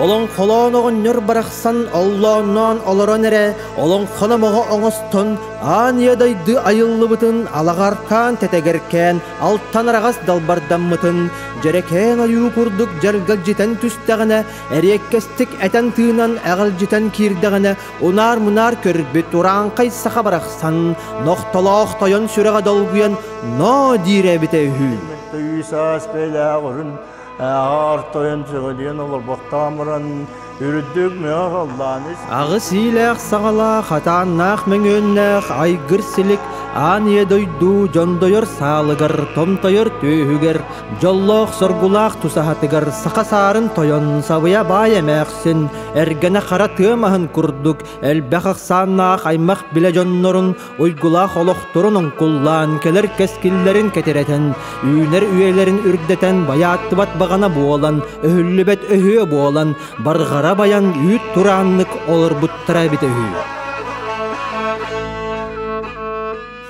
Олоҥхолоон оҕонньор барахсан оллоонноон олорон эрэ олоҥхономоҕо оҥостон аан ийэ дойду айыллыбытын алаҕаркаан тэтэгэркээн алтан араҕас далбардаммытын дьэрэкээн ойуу курдук дьаргалдьытан түстэҕинэ эриэккэстик этэн-тыынан эҕэлдьитэн киирдэҕинэ унаар-мунаар көрбүт урааҥхай саха барахсан нохтолоох тойон сүрэҕэ долгуйан ноо диирэ эбитэ үһү. Саас бэлэҕин аар тойон сөҕүдүйэн олорбохтоон баран үрдүк мөҕө халлааны Аҕыс иилээх саҕалаах, атааннаах мөҥүөннээх айгыр силик аан ийэ дойду дьондойор саалыгар, томтойор түөһүгэр, дьоллоох-соргулаах тусаһатыгар саха саарын тойон сабыйа баай эмээхсин, эргэнэ хара тыа маһын курдук элбэх ахсааннаах аймах билэ дьоннорун уйгулаах олохторун оҥкуллаан, кэлэр кэскиллэрин кэтирэтэн, үүнэр үйэлэрин үрдэтэн, байааттыбат баҕана буолан, өһүллүбэт өһүө буолан, барҕара байан үүт турааннык олорбуттара эбитэ үһү.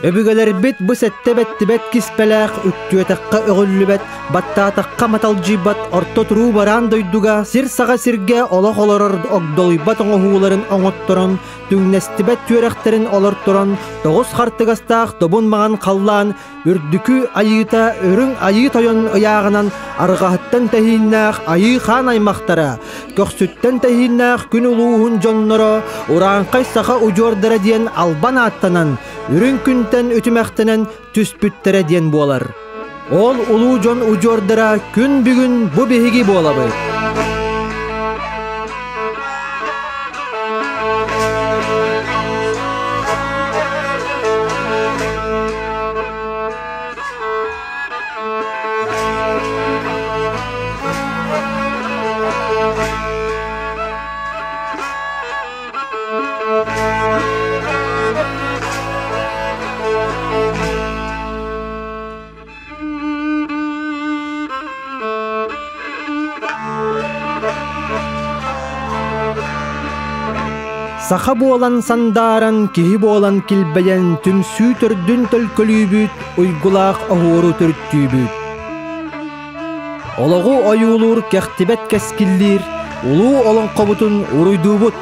Өбүгэлэрбит бу сэттэ бэттибэт киспэлээх, үктүөтэххэ өҕүллүбэт, баттаатахха маталдьыйбат орто туруу бараан дойдуга сир саҕа сиргэ олох олорор огдолуйбат оҥоһууларын оҥотторон, түҥнэстибэт түөрэхтэрин олорторон, тоҕус хартыгастаах добун маҥан халлаан үрдүкү айыыта үрүҥ айыы тойон ыйааҕынан арҕаһыттан тэһииннээх айыы хаан аймахтара, көхсүттэн тэһииннээх күн улууһун дьонноро, урааҥхай саха удьуордара диэн албан ааттанан, үрүҥ күнтэн үтүмэхтэнэн түспүттэрэ диэн буолар. Ол улуу дьон удьуордара күн бүгүн бу биһиги буолабыт. Саха буолан сандааран, киһи буолан килбэйэн, түмсүү төрдүн төлкөлүүбүт, уйгулаах оһуору төрүттүүбүт. Олоҕу ойуулуур кэхтибэт кэскиллиир, улуу олоҥхобутун уруйдуубут.